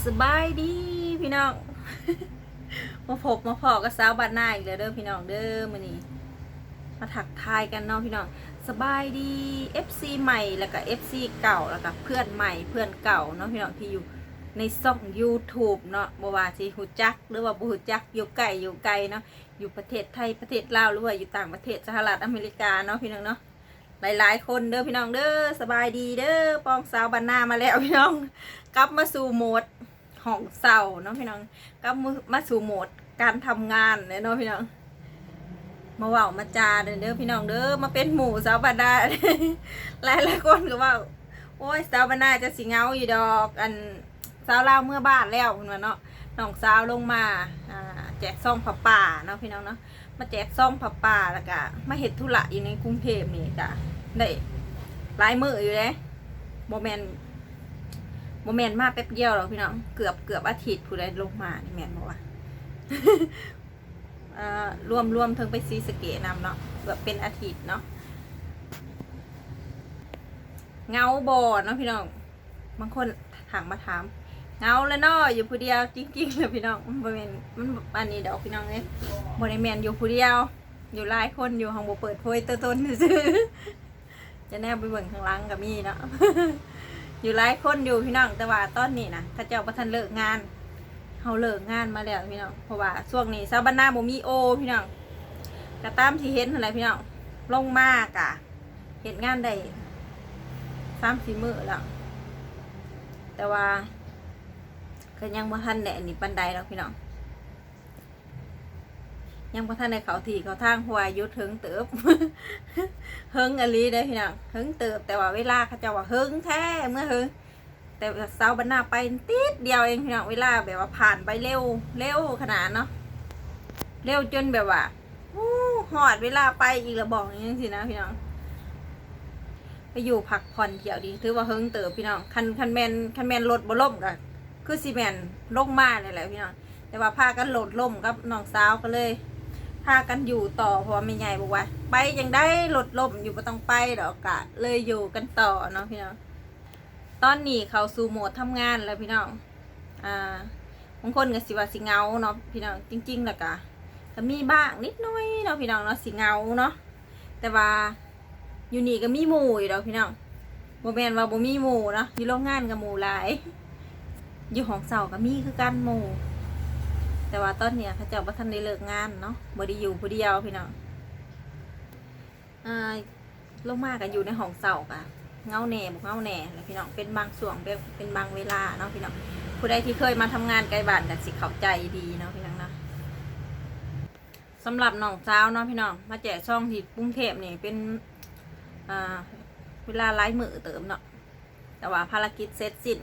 ສະບາຍດີພີ່ນ້ອງ ມາພົບມາພໍ້ກັບສາວບ້ານນາອີກແລ້ວເດີພີ່ນ້ອງເດີ. ມື້ນີ້ມາທັກທາຍກັນເນາະພີ່ນ້ອງ. ສະບາຍດີເອັຟຊີໃໝ່ ແລ້ວກະເອັຟຊີເກົ່າ ແລ້ວກະເພື່ອນໃໝ່ເພື່ອນເກົ່າເນາະພີ່ນ້ອງ ທີ່ຢູ່ໃນຊ່ອງຢູທູບເນາະ. ບໍ່ວ່າຊິຮູ້ຈັກ ຫຼືວ່າບໍ່ຮູ້ຈັກ ຢູ່ໃກ້ຢູ່ໄກເນາະ, ຢູ່ປະເທດໄທ ປະເທດລາວ ຫຼືວ່າຢູ່ຕ່າງປະເທດ ສະຫະລັດອາເມລິກາເນາະພີ່ນ້ອງເນາະ. ຫຼາຍໆຄົນເດີພີ່ນ້ອງເດີ. ສະບາຍດີເດີ ປອງສາວບ້ານນາມາແລ້ວພີ່ນ້ອງ. ກັບມາສູ່ໂໝດຫ້ອງເຊົ່າເນາະພີ່ນ້ອງ, ກັບມາສູ່ໂໝດການທຳງານແລ້ວເນາະພີ່ນ້ອງ. ມາເວົ້າມາຈາເດີພີ່ນ້ອງເດີ ມາເປັນໝູ່ສາວບ້ານນາ. ຫຼາຍໆຄົນກໍເວົ້າ ໂອ້ຍ ສາວບ້ານນາຈະຊິເຫງົາຢູ່ດອກ ອັນ ສາວລາວເມືອບ້ານແລ້ວ ເພິ່ນວ່າເນາະ. ນ້ອງສາວລົງມາ ອ່າ ແຈກຊອງຜ້າປ່າເນາະພີ່ນ້ອງເນາະ, ມາແຈກຊອງຜ້າປ່າ ແລ້ວກະມາເຮັດທຸລະຢູ່ໃນກຸງເທບນີ້ ກະໄດ້ຫຼາຍມື້ຢູ່ເດ້. ບໍ່ແມ່ນ ບໍ່ແມ່ນມາແປັບດຽວດອກພີ່ນ້ອງ, ເກືອບ ເກືອບອາທິດພຸ້ນແຫຼະລົງມານີ້ ແມ່ນບໍ່ວະ? ເອີ ລວມ ລວມເຖິງໄປສີສະເກດນຳເນາະ ເກືອບເປັນອາທິດເນາະ. ເຫງົາບໍ່ເນາະພີ່ນ້ອງ? ບາງຄົນທັກມາຖາມ ເຫງົາແລ້ວເນາະ ຢູ່ຜູ້ດຽວ. ຈິງໆແລ້ວພີ່ນ້ອງ ມັນບໍ່ແມ່ນ ມັນ ອັນນີ້ດອກພີ່ນ້ອງເອີຍ, ບໍ່ໄດ້ແມ່ນຢູ່ຜູ້ດຽວ ຢູ່ຫຼາຍຄົນຢູ່ ເຮົາບໍ່ເປີດເຜີຍຕົວຕົນຊື່ໆ. ຈະແນມໄປເບິ່ງຂ້າງຫຼັງກໍມີເນາະ ຢູ່ຫຼາຍຄົນຢູ່ພີ່ນ້ອງ. ແຕ່ວ່າຕອນນີ້ນະ ເຂົາເຈົ້າບໍ່ທັນເລີກງານ, ເຮົາເລີກງານມາແລ້ວພີ່ນ້ອງ. ເພາະວ່າຊ່ວງນີ້ສາວບ້ານນາບໍ່ມີໂອພີ່ນ້ອງ, ກໍຕາມທີ່ເຫັນຫັ້ນແຫຼະພີ່ນ້ອງ. ລົງມາກະເຮັດງານໄດ້ສາມສີ່ມື້ແລ້ວ ແຕ່ວ່າກໍຍັງບໍ່ທັນໄດ້ອັນນີ້ປານໃດດອກພີ່ນ້ອງ. ຍັງບໍ່ທັນໄດ້ເຂົ້າທີ່ເຂົ້າທາງ ເພາະວ່າຢຸດເຫິງເຕີບ ເຫິງອີ່ຫຼີເດ້ພີ່ນ້ອງ ເຫິງເຕີບ. ແຕ່ວ່າເວລາເຂົາເຈົ້າວ່າເຫິງແທ້ ເມືອເຫິງ, ແຕ່ວ່າສາວບ້ານນາໄປຕິດດຽວເອງພີ່ນ້ອງ. ເວລາແບບວ່າຜ່ານໄປເລັວ ເລັວຂະໜາດເນາະ, ເລັວຈົນແບບວ່າ ໂອ້ ຮອດເວລາໄປອີກແລ້ວບໍ ຫຍັງຊີ້ນະພີ່ນ້ອງ. ໄປຢູ່ພັກຜ່ອນທ່ຽວນີ້ ຖືວ່າເຫິງເຕີບພີ່ນ້ອງ. ຄັນ ຄັນແມ່ນ ຄັນແມ່ນລົດບໍ່ລົ້ມກໍຄືຊິແມ່ນລົງມານີ້ແຫຼະພີ່ນ້ອງ. ແຕ່ວ່າພາກັນລົດລົ້ມກັບນ້ອງສາວ ກໍເລີຍພາກັນຢູ່ຕໍ່ ເພາະວ່າແມ່ໃຫຍ່ບອກວ່າ ໄປຈັ່ງໃດລົດລົ້ມຢູ່ ບໍ່ຕ້ອງໄປດອກ, ກະເລີຍຢູ່ກັນຕໍ່ເນາະພີ່ນ້ອງ. ຕອນນີ້ເຂົ້າສູ່ໂໝດທຳງານແລ້ວພີ່ນ້ອງ. ອ່າ ບາງຄົນກໍຊິວ່າຊິເຫງົາເນາະພີ່ນ້ອງ, ຈິງໆແລ້ວກະ ກໍມີບ້າງນິດໜ້ອຍເນາະພີ່ນ້ອງເນາະ ຊິເຫງົາເນາະ. ແຕ່ວ່າຢູ່ນີ້ກໍມີໝູ່ຢູ່ດອກພີ່ນ້ອງ, ບໍ່ແມ່ນວ່າບໍ່ມີໝູ່ເນາະ, ຢູ່ໂຮງງານກໍໝູ່ຫຼາຍ, ຢູ່ຫ້ອງເຊົ່າກໍມີຄືກັນໝູ່. ແຕ່ວ່າຕອນນີ້ເຂົາເຈົ້າບໍ່ທັນໄດ້ເລີກງານເນາະ, ບໍ່ໄດ້ຢູ່ຜູ້ດຽວພີ່ນ້ອງ. ອ່າ ລົງມາກໍຢູ່ໃນຫ້ອງເຊົ່າ ກໍເຫງົາແດ່ບໍ່ເຫງົາແດ່ແຫຼະພີ່ນ້ອງ, ເປັນບາງຊ່ວງ ເປັນ ເປັນບາງເວລາເນາະພີ່ນ້ອງ. ຜູ້ໃດທີ່ເຄີຍມາທຳງານໃກ້ບ້ານກໍຊິເຂົ້າໃຈດີເນາະພີ່ນ້ອງເນາະ. ສຳລັບນ້ອງສາວເນາະພີ່ນ້ອງ ມາແຈກຊອງທີ່ກຸງເທບນີ້ເປັນ ອ່າ ເວລາຫຼາຍມື້ເຕີບເນາະ, ແຕ່ວ່າພາລະກິດເສັດສິ້ນ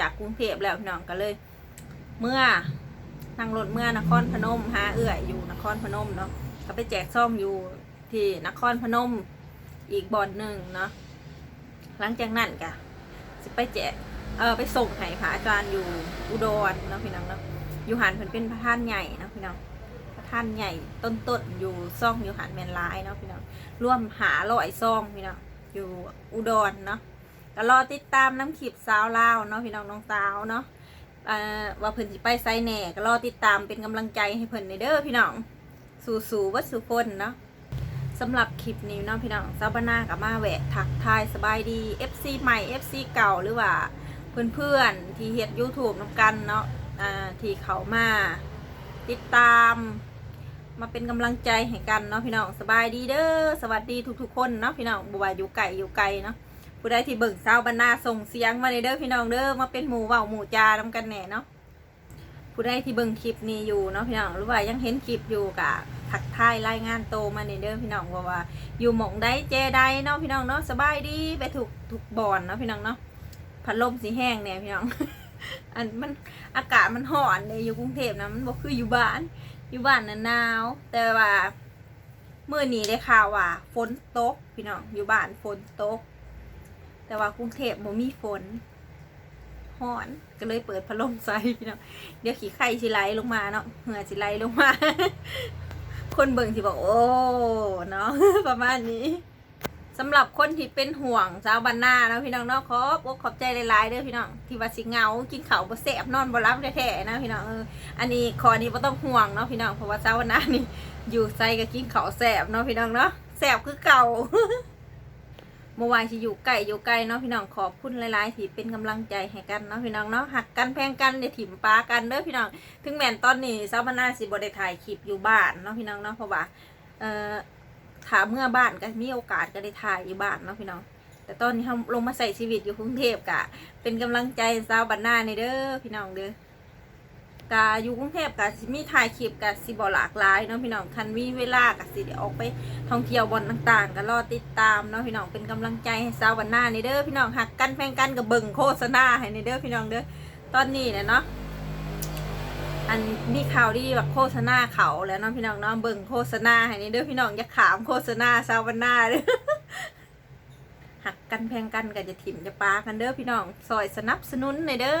ຈາກກຸງເທບແລ້ວພີ່ນ້ອງ ກໍເລີຍເມືອ ນັ່ງລົດເມືອນະຄອນພະນົມ ຫາເອື້ອຍຢູ່ນະຄອນພະນົມເນາະ, ກໍໄປແຈກຊອງຢູ່ ທີ່ນະຄອນພະນົມອີກບ່ອນໜຶ່ງເນາະ. ຫຼັງຈາກນັ້ນກະຊິໄປແຈກ ເອີ ໄປສົ່ງໃຫ້ພະອາຈານຢູ່ອຸດອນເນາະພີ່ນ້ອງເນາະ. ຢູ່ຫັ້ນເພິ່ນເປັນປະທານໃຫຍ່ເນາະພີ່ນ້ອງ, ປະທານໃຫຍ່ຕົ້ນໆ ຢູ່ຊອງຢູ່ຫັ້ນແມ່ນຫຼາຍເນາະພີ່ນ້ອງ, ລວມຫ້າຮ້ອຍຊອງພີ່ນ້ອງ ຢູ່ອຸດອນເນາະ. ກໍລໍຕິດຕາມນຳຄລິບສາວລາວເນາະພີ່ນ້ອງ, ນ້ອງສາວເນາະ ອ່າ ວ່າເພິ່ນຊິໄປໃສແດ່ ກໍລໍຕິດຕາມເປັນກຳລັງໃຈໃຫ້ເພິ່ນແດ່ເດີພີ່ນ້ອງ. ສູ້ໆເບິດສູ່ຄົນເນາະ. ສຳລັບຄລິບນີ້ເນາະພີ່ນ້ອງ ສາວບານາກໍມາແວະທັກທາຍສະບາຍດີເອັຟຊີໃໝ່ ເອັຟຊີເກົ່າ ຫຼືວ່າເພື່ອນໆທີ່ເຮັດຢູທູບນຳກັນເນາະ ອ່າ ທີ່ເຂົ້າມາຕິດຕາມ ມາເປັນກຳລັງໃຈໃຫ້ກັນເນາະພີ່ນ້ອງ. ສະບາຍດີເດີ ສະຫວັດດີທຸກໆຄົນເນາະພີ່ນ້ອງ ບໍ່ວ່າຢູ່ໃກ້ຢູ່ໄກເນາະ. ຜູ້ໃດທີ່ເບິ່ງສາວບານາສົ່ງສຽງມາແດ່ເດີພີ່ນ້ອງເດີ ມາເປັນໝູ່ເວົ້າໝູ່ຈານຳກັນແດ່ເນາະ. ຜູ້ໃດທີ່ເບິ່ງຄລິບນີ້ຢູ່ເນາະພີ່ນ້ອງ ຫຼືວ່າຍັງເຫັນຄລິບຢູ່ ກະທັກທາຍລາຍງານໂຕມາແດ່ເດີພີ່ນ້ອງ ວ່າ ວ່າຢູ່ໝ່ອງໃດແຈໃດເນາະພີ່ນ້ອງເນາະ. ສະບາຍດີໄປທຸກ ທຸກບ່ອນເນາະພີ່ນ້ອງເນາະ. ພັດລົມຊິແຮງແດ່ພີ່ນ້ອງ ອັນ ມັນ ອາກາດມັນຮ້ອນເດ້ ຢູ່ກຸງເທບນະ ມັນບໍ່ຄືຢູ່ບ້ານ ຢູ່ບ້ານນະໜາວ ແຕ່ວ່າ ມື້ນີ້ໄດ້ຂ່າວວ່າຝົນຕົກພີ່ນ້ອງ ຢູ່ບ້ານຝົນຕົກ ແຕ່ວ່າກຸງເທບບໍ່ມີຝົນ ຮ້ອນ ກໍເລີຍເປີດພັດລົມໃສ່ພີ່ນ້ອງ. ດຽວຂີ້ໄຄຊິໄຫຼລົງມາເນາະ ເຫື່ອຊິໄຫຼລົງມາ ຄົນເບິ່ງຊິບອກ ໂອ້ ເນາະ ປະມານນີ້. ສຳລັບຄົນທີ່ເປັນຫ່ວງສາວບ້ານນາເນາະພີ່ນ້ອງເນາະ ຂອບອົກຂອບໃຈຫຼາຍໆເດີພີ່ນ້ອງ ທີ່ວ່າຊິເຫງົາ ກິນເຂົ້າບໍ່ແຊບ ນອນບໍ່ຫຼັບແທ້ໆນະພີ່ນ້ອງ. ເອີ ອັນນີ້ ຂໍ້ນີ້ບໍ່ຕ້ອງຫ່ວງເນາະພີ່ນ້ອງ ເພາະວ່າສາວບ້ານນານີ້ ຢູ່ໃສກໍກິນເຂົ້າແຊບເນາະພີ່ນ້ອງເນາະ ແຊບຄືເກົ່າ. ບໍ່ວ່າຊິຢູ່ໃກ້ຢູ່ໄກເນາະພີ່ນ້ອງ ຂອບຄຸນຫຼາຍໆທີ່ເປັນກຳລັງໃຈໃຫ້ກັນເນາະພີ່ນ້ອງເນາະ ຮັກກັນແພງກັນ ຢ່າຖິ້ມປາກັນເດີພີ່ນ້ອງ. ເຖິງແມ່ນຕອນນີ້ສາວບ້ານນາຊິບໍ່ໄດ້ຖ່າຍຄລິບຢູ່ບ້ານເນາະພີ່ນ້ອງເນາະ ເພາະວ່າ ເອີ ຖ້າເມືອບ້ານກໍມີໂອກາດກໍໄດ້ຖ່າຍຢູ່ບ້ານເນາະພີ່ນ້ອງ ແຕ່ຕອນນີ້ເຮົາລົງມາໃຊ້ຊີວິດຢູ່ກຸງເທບ ກໍເປັນກຳລັງໃຈໃຫ້ສາວບ້ານນາແດ່ເດີພີ່ນ້ອງເດີ. ກະຢູ່ກຸງເທບກະຊິມີຖ່າຍຄລິບ ກະຊິບໍ່ຫຼາກຫຼາຍເນາະພີ່ນ້ອງ ຄັນມີເວລາກະຊິໄດ້ອອກໄປທ່ອງທ່ຽວບ່ອນຕ່າງໆ ກະລໍຕິດຕາມເນາະພີ່ນ້ອງ ເປັນກຳລັງໃຈໃຫ້ສາວບ້ານນາແດ່ເດີພີ່ນ້ອງ. ຮັກກັນແພງກັນກະເບິ່ງໂຄສະນາໃຫ້ແດ່ເດີພີ່ນ້ອງເດີ. ຕອນນີ້ນະເນາະ ອັນ ມີຂ່າວດີວ່າໂຄສະນາເຂົ້າແລ້ວເນາະພີ່ນ້ອງເນາະ ເບິ່ງໂຄສະນາໃຫ້ແດ່ເດີພີ່ນ້ອງ ຢ່າຂ້າມໂຄສະນາສາວບ້ານນາເດີ. ຮັກກັນແພງກັນກໍຢ່າຖິ້ມຢ່າປາກັນເດີພີ່ນ້ອງ ຊ່ອຍສະໜັບສະໜູນແດ່ເດີ.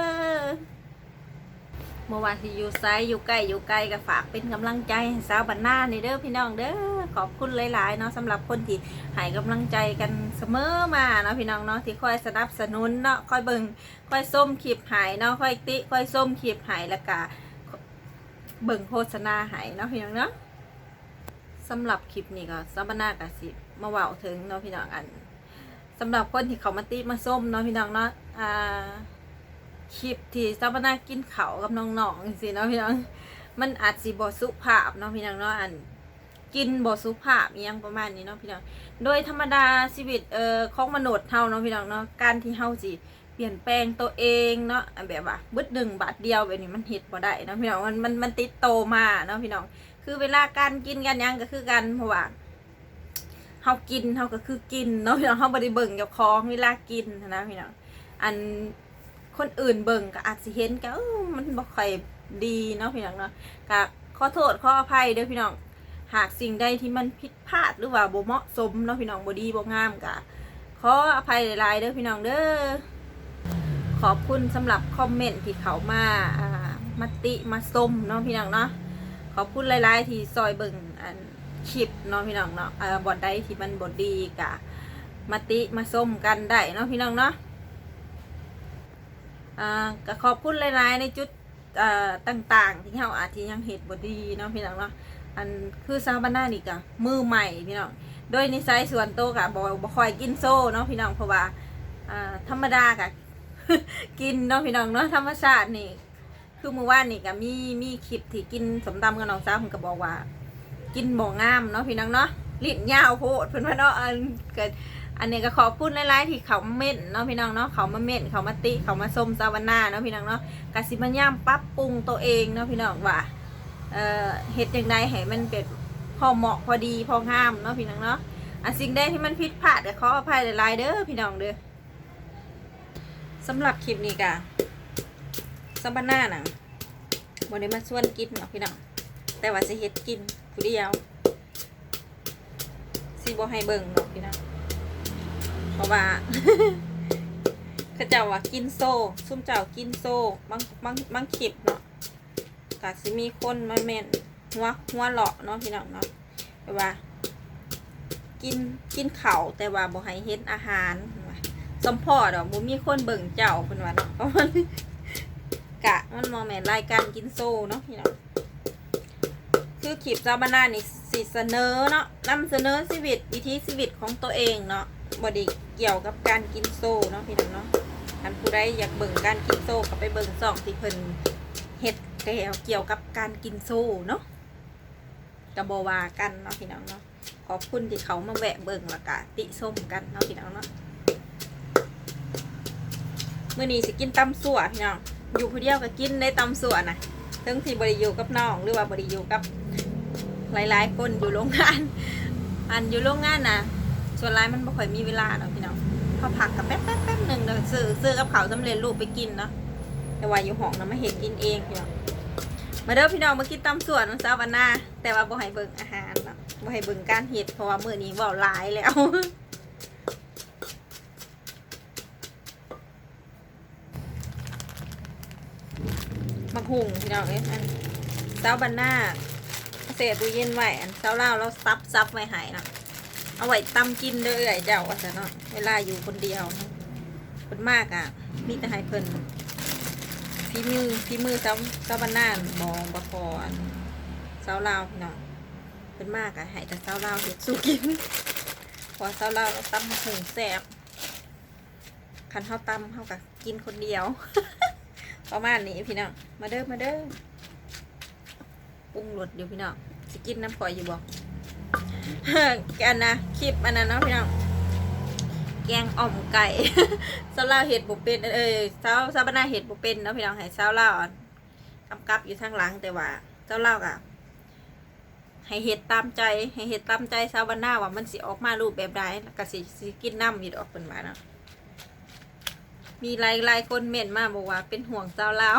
ບໍ່ວ່າຊິຢູ່ໃສ ຢູ່ໃກ້ຢູ່ໄກ ກໍຝາກເປັນກຳລັງໃຈໃຫ້ສາວບ້ານນາແດ່ເດີພີ່ນ້ອງເດີ. ຂອບຄຸນຫຼາຍໆເນາະ ສຳລັບຄົນທີ່ໃຫ້ກຳລັງໃຈກັນສະເໝີມາເນາະພີ່ນ້ອງເນາະ ທີ່ຄອຍສະໜັບສະໜູນເນາະ ຄອຍເບິ່ງ ຄອຍຊົມຄລິບໃຫ້ເນາະ ຄອຍຕິ ຄອຍຊົມຄລິບໃຫ້ ແລ້ວກະເບິ່ງໂຄສະນາໃຫ້ເນາະພີ່ນ້ອງເນາະ. ສຳລັບຄລິບນີ້ກໍສາວບ້ານນາກໍຊິມາເວົ້າເຖິງເນາະພີ່ນ້ອງ ອັນ ສຳລັບຄົນທີ່ເຂົ້າມາຕິມາຊົມເນາະພີ່ນ້ອງເນາະ ອ່າ ຄລິບທີ່ສາວບ້ານນາກິນເຂົ້າກັບນ້ອງໆຈັ່ງຊີ້ເນາະພີ່ນ້ອງ ມັນອາດຊິບໍ່ສຸພາບເນາະພີ່ນ້ອງເນາະ ອັນ ກິນບໍ່ສຸພາບອີ່ຫຍັງປະມານນີ້ເນາະພີ່ນ້ອງ. ໂດຍທຳມະດາຊີວິດ ເອີ ຂອງມະນຸດເຮົາເນາະພີ່ນ້ອງເນາະ ການທີ່ເຮົາຊິ ປ່ຽນແປງຕົວເອງເນາະ ແບບວ່າບຶດໜຶ່ງບາດດຽວແບບນີ້ມັນເຮັດບໍ່ໄດ້ເນາະພີ່ນ້ອງ ມັນ ມັນ ມັນຕິດໂຕມາເນາະພີ່ນ້ອງ. ຄືເວລາການກິນການຫຍັງກໍຄືກັນ ເພາະວ່າເຮົາກິນ ເຮົາກໍຄືກິນເນາະພີ່ນ້ອງ ເຮົາບໍ່ໄດ້ເບິ່ງເຈົ້າຂອງເວລາກິນຫັ້ນນະພີ່ນ້ອງ. ອັນຄົນອື່ນເບິ່ງກໍອາດຊິເຫັນກໍ ເອີ ມັນບໍ່ຄ່ອຍດີເນາະພີ່ນ້ອງເນາະ ກໍຂໍໂທດຂໍອະໄພເດີພີ່ນ້ອງ. ຫາກສິ່ງໃດທີ່ມັນຜິດພາດ ຫຼືວ່າບໍ່ເໝາະສົມເນາະພີ່ນ້ອງ ບໍ່ດີບໍ່ງາມ ກະຂໍອະໄພຫຼາຍໆເດີພີ່ນ້ອງເດີ. ຂອບຄຸນສຳລັບຄອມເມັນທີ່ເຂົ້າມາ ອ່າ ມະຕິມະຊົມເນາະພີ່ນ້ອງເນາະ ຂອບຄຸນຫຼາຍໆທີ່ຊ່ອຍເບິ່ງ ອັນ ຄລິບເນາະພີ່ນ້ອງເນາະ. ເອີ ບ່ອນໃດທີ່ມັນບໍ່ດີກະມະຕິມະຊົມກັນໄດ້ເນາະພີ່ນ້ອງເນາະ. ອ່າ ກະຂອບຄຸນຫຼາຍໆໃນຈຸດ ອ່າ ຕ່າງໆ ທີ່ເຮົາອາດຈະຍັງເຮັດບໍ່ດີເນາະພີ່ນ້ອງເນາະ. ອັນ ຄືສາວບ້ານນານີ້ກະມືໃໝ່ພີ່ນ້ອງ ໂດຍນິໄສສ່ວນໂຕກະບໍ່ ບໍ່ຄ່ອຍກິນໂຊເນາະພີ່ນ້ອງ ເພາະວ່າ ອ່າ ທຳມະດາກະກິນເນາະພີ່ນ້ອງເນາະ ທຳມະຊາດນີ້. ຄືມື້ວານນີ້ກະມີ ມີຄລິບທີ່ກິນສົ້ມຕຳກັບນ້ອງສາວ ເພິ່ນກະບອກວ່າ ກິນບໍ່ງາມເນາະພີ່ນ້ອງເນາະ ລີ້ນຍາວໂພດ ເພິ່ນວ່າເນາະ. ອັນ ກະ ອັນນີ້ກະຂອບຄຸນຫຼາຍໆທີ່ເຂົ້າມາເມັ້ນເນາະພີ່ນ້ອງເນາະ ເຂົ້າມາເມັ້ນ ເຂົ້າມາຕິ ເຂົ້າມາຊົມສາວບ້ານນາເນາະພີ່ນ້ອງເນາະ. ກະຊິພະຍາຍາມປັບປຸງໂຕເອງເນາະພີ່ນ້ອງວ່າ ເອີ ເຮັດຈັ່ງໃດໃຫ້ມັນເປັນພໍເໝາະພໍດີພໍງາມເນາະພີ່ນ້ອງເນາະ. ອັນ ສິ່ງໃດທີ່ມັນຜິດພາດກະຂໍອະໄພຫຼາຍໆເດີພີ່ນ້ອງເດີ. ສຳລັບຄລິບນີ້ກະ ສາວບ້ານນານະ ບໍ່ໄດ້ມາຊວນກິນດອກພີ່ນ້ອງ ແຕ່ວ່າຊິເຮັດກິນຜູ້ດຽວ ຊິບໍ່ໃຫ້ເບິ່ງດອກພີ່ນ້ອງ ເພາະວ່າ ເຂົາເຈົ້າວ່າກິນໂຊ ຊຸມເຈົ້າກິນໂຊ ບາງ ບາງ ບາງຄລິບເນາະ ກະຊິມີຄົນມາເມັ້ນ ຫົວ ຫົວເລາະເນາະພີ່ນ້ອງເນາະ ແບບວ່າ ກິນ ກິນເຂົ້າແຕ່ວ່າບໍ່ໃຫ້ເຫັນອາຫານ ວ່າ ສົມພໍດອກ ບໍ່ມີຄົນເບິ່ງເຈົ້າ ເພິ່ນວ່າເນາະ ປະມານນີ້. ກະມັນບໍ່ແມ່ນລາຍການກິນໂຊເນາະພີ່ນ້ອງ ຄືຄລິບສາວບ້ານນານີ້ຊິສະເໜີເນາະ ນຳສະເໜີຊີວິດ ວິຖີຊີວິດຂອງຕົວເອງເນາະ ບໍ່ໄດ້ກ່ຽວກັບການກິນໂຊເນາະພີ່ນ້ອງເນາະ. ຄັນຜູ້ໃດຢາກເບິ່ງການກິນໂຊ ກໍໄປເບິ່ງຊ່ອງທີ່ເພິ່ນເຮັດກ່ຽວ ກ່ຽວກັບການກິນໂຊເນາະ ກໍບໍ່ວ່າກັນເນາະພີ່ນ້ອງເນາະ. ຂອບຄຸນທີ່ເຂົ້າມາແວະເບິ່ງ ແລ້ວກະຕິຊົມກັນເນາະພີ່ນ້ອງເນາະ. ມື້ນີ້ຊິກິນຕຳຊົ່ວພີ່ນ້ອງ ຢູ່ຜູ້ດຽວກໍກິນໄດ້ຕຳຊົ່ວນະ ເຖິງທີ່ບໍ່ໄດ້ຢູ່ກັບນ້ອງ ຫຼືວ່າບໍ່ໄດ້ຢູ່ກັບຫຼາຍໆຄົນຢູ່ໂຮງງານ. ອັນ ຢູ່ໂຮງງານນະ ສ່ວນຫຼາຍມັນບໍ່ຄ່ອຍມີເວລາດອກພີ່ນ້ອງ ເຮົາພັກກໍແປັບໆໜຶ່ງ ແລ້ວຊື້ ຊື້ກັບເຂົ້າສຳເລັດຮູບໄປກິນເນາະ ແຕ່ວ່າຢູ່ຫ້ອງນະ ມາເຮັດກິນເອງພີ່ນ້ອງ. ມາເດີພີ່ນ້ອງ ມາກິນຕຳຊົ່ວນຳສາວບ້ານນາ ແຕ່ວ່າບໍ່ໃຫ້ເບິ່ງອາຫານເນາະ ບໍ່ໃຫ້ເບິ່ງການເຮັດ ເພາະວ່າມື້ນີ້ເວົ້າຫຼາຍແລ້ວ. ໝາກຫຸ່ງພີ່ນ້ອງເອີຍ ອັນ ສາວບ້ານນາແຊ່ຕູ້ເຢັນໄວ້ ອັນ ສາວລາວລາວສັບ ສັບໄວ້ໃຫ້ເນາະ. ເອົາໄວ້ຕຳກິນເດີເອື້ອຍເຈົ້າ ວ່າຊັ້ນເນາະ ເວລາຢູ່ຄົນດຽວເນາະ. ເພິ່ນມາກະມີແຕ່ໃຫ້ເພິ່ນ ຝີມື ຝີມືຊາວ ຊາວບ້ານນາ ບໍ່ ບໍ່ພໍອັນຊາວລາວພີ່ນ້ອງ. ເພິ່ນມາກະໃຫ້ແຕ່ຊາວລາວເຮັດສູ່ກິນ ເພາະວ່າຊາວລາວລາວຕຳບັກຫຸ່ງແຊບ. ຄັນເຮົາຕຳເຮົາກະກິນຄົນດຽວ ປະມານນີ້ພີ່ນ້ອງ. ມາເດີ ມາເດີ. ປຸງລົດຢູ່ພີ່ນ້ອງ ຊິກິນນຳຂ້ອຍຢູ່ບໍ່? ອັນນະ ຄລິບອັນນັ້ນເນາະພີ່ນ້ອງ ແກງອ່ອມໄກ່ ຊາວລາວເຮັດບໍ່ເປັນ ເອີ ຊາວ ຊາວບ້ານນາເຮັດບໍ່ເປັນເນາະພີ່ນ້ອງ ໃຫ້ຊາວລາວກຳກັບຢູ່ທາງຫຼັງ ແຕ່ວ່າຊາວລາວກະໃຫ້ເຮັດຕາມໃຈ ໃຫ້ເຮັດຕາມໃຈຊາວບ້ານນາວ່າມັນຊິອອກມາຮູບແບບໃດ ແລ້ວກະຊິ ຊິກິນນຳຢູ່ດອກ ເພິ່ນວ່າເນາະ. ມີຫຼາຍ ຫຼາຍຄົນເມັ້ນມາບອກວ່າເປັນຫ່ວງຊາວລາວ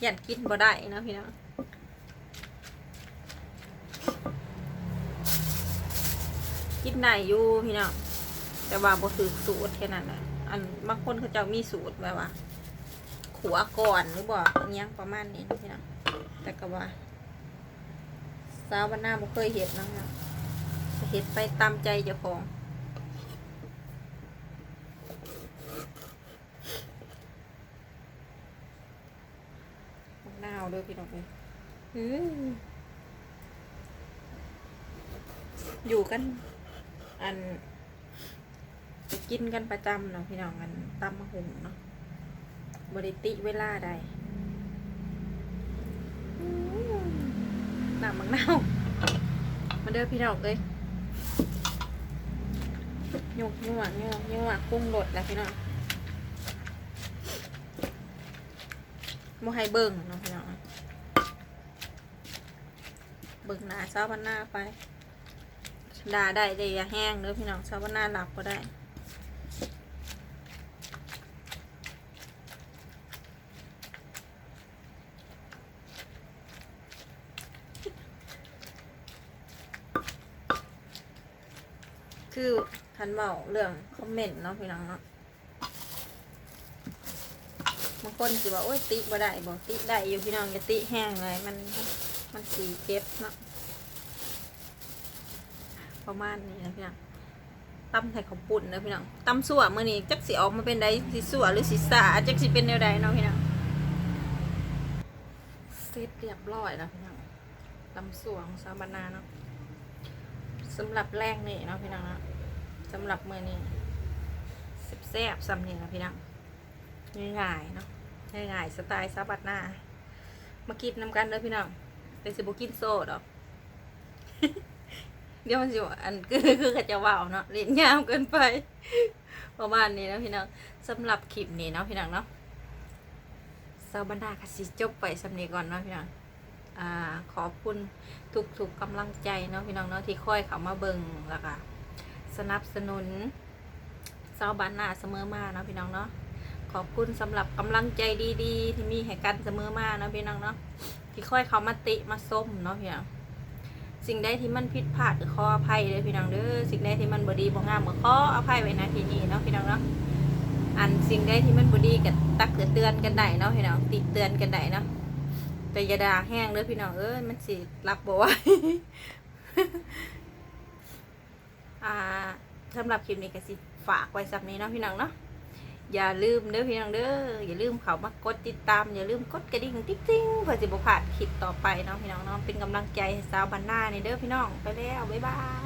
ຢ້ານກິນບໍ່ໄດ້ເນາະພີ່ນ້ອງ. ກິນໄດ້ຢູ່ພີ່ນ້ອງ ແຕ່ວ່າບໍ່ຖືກສູດແຄ່ນັ້ນແຫຼະ. ອັນບາງຄົນເຂົາເຈົ້າມີສູດແບບວ່າ ຂົ້ວກ່ອນຫຼືບໍ່ ອີ່ຫຍັງປະມານນີ້ເນາະພີ່ນ້ອງ. ແຕ່ກະວ່າຊາວບ້ານນາບໍ່ເຄີຍເຮັດເນາະ ເຮັດໄປຕາມໃຈເຈົ້າຂອງ. ບັກນາວເດີພີ່ນ້ອງເອີຍ. ອື ຢູ່ກັນ ອັນ ໄປກິນກັນປະຈຳເນາະພີ່ນ້ອງ ອັນຕຳບັກຫຸ່ງເນາະ ບໍ່ໄດ້ຕິເວລາໃດ. ອື ນ້ຳບັກນາວ ມາເດີພີ່ນ້ອງເອີຍ. ຍົກຍວກ ຍົກຍວກ ປຸງລົດແລ້ວພີ່ນ້ອງ. ບໍ່ໃຫ້ເບິ່ງເນາະພີ່ນ້ອງ ເບິ່ງໜ້າຊາວບ້ານນາໄປ. ດ່າໄດ້ແຕ່ຢ່າແຮງເດີພີ່ນ້ອງ ຊາວບ້ານນາຮັບບໍ່ໄດ້. ຄືຄັນເວົ້າເລື່ອງຄອມເມັນເນາະພີ່ນ້ອງເນາະ ບາງຄົນຊິວ່າ ໂອ້ຍ ຕິບໍ່ໄດ້ບໍ່? ຕິໄດ້ຢູ່ພີ່ນ້ອງ ຢ່າຕິແຮງຫຼາຍ ມັນ ມັນຊິເຈັບເນາະ. ປະມານນີ້ນະພີ່ນ້ອງ. ຕຳໃສ່ເຂົ້າປຸ້ນເດີພີ່ນ້ອງ. ຕຳຊົ່ວມື້ນີ້ຈັກຊິອອກມາເປັນໃດ ຊິຊົ່ວຫຼືຊິຊ້າ ຈັກຊິເປັນແນວໃດເນາະພີ່ນ້ອງ. ເສັດຮຽບຮ້ອຍແລ້ວພີ່ນ້ອງ ຕຳຊົ່ວຂອງຊາວບ້ານນາເນາະ. ສຳລັບແລງນີ້ເນາະພີ່ນ້ອງເນາະ ສຳລັບມື້ນີ້ແຊບໆ ສ່ຳນີ້ລະພີ່ນ້ອງ. ງ່າຍໆເນາະ ງ່າຍໆ ສະໄຕຊາວບ້ານນາ. ມາກິນນຳກັນເດີພີ່ນ້ອງ ແຕ່ຊິບໍ່ກິນໂຊດອກ ດຽວມັນຊິອັນ ຄື ຄືເຂົາເຈົ້າເວົ້າເນາະ ຫຼິ້ນຍາວເກີນໄປ. ປະມານນີ້ເນາະພີ່ນ້ອງ ສຳລັບຄລິບນີ້ເນາະພີ່ນ້ອງເນາະ ຊາວບ້ານນາກະຊິຈົບໄວ້ສ່ຳນີ້ກ່ອນເນາະພີ່ນ້ອງ. ອ່າ ຂອບຄຸນທຸກໆກຳລັງໃຈເນາະພີ່ນ້ອງເນາະ ທີ່ຄອຍເຂົ້າມາເບິ່ງ ແລ້ວກະສະໜັບສະໜູນຊາວບ້ານນາສະເໝີມາເນາະພີ່ນ້ອງເນາະ. ຂອບຄຸນສຳລັບກຳລັງໃຈດີໆ ທີ່ມີໃຫ້ກັນສະເໝີມາເນາະພີ່ນ້ອງເນາະ ທີ່ຄອຍເຂົ້າມາຕິມາຊົມເນາະພີ່ນ້ອງ. ສິ່ງໃດທີ່ມັນຜິດພາດກະຂໍອະໄພເດີພີ່ນ້ອງເດີ ສິ່ງໃດທີ່ມັນບໍ່ດີບໍ່ງາມກະຂໍອະໄພໄວ້ ນະ ທີ່ນີ້ເນາະພີ່ນ້ອງເນາະ. ອັນສິ່ງໃດທີ່ມັນບໍ່ດີກະຕັກກະເຕືອນກັນໄດ້ເນາະພີ່ນ້ອງ ຕິເຕືອນກັນໄດ້ເນາະ ແຕ່ຢ່າດ່າແຮງເດີພີ່ນ້ອງເອີຍ ມັນຊິ ຮັບບໍ່ໄຫວ. ອ່າ ສຳລັບຄລິບນີ້ກະຊິຝາກໄວ້ສ່ຳນີ້ເນາະພີ່ນ້ອງເນາະ. ຢ່າລືມເດີພີ່ນ້ອງເດີ ຢ່າລືມເຂົ້າມາກົດຕິດຕາມ ຢ່າລືມກົດກະດິ່ງຕິ່ງໆ ເພື່ອຊິບໍ່ພາດຄລິບຕໍ່ໄປເນາະພີ່ນ້ອງເນາະ. ເປັນກຳລັງໃຈໃຫ້ຊາວບ້ານນາແດ່ເດີພີ່ນ້ອງ. ໄປແລ້ວ ບາຍບາຍ.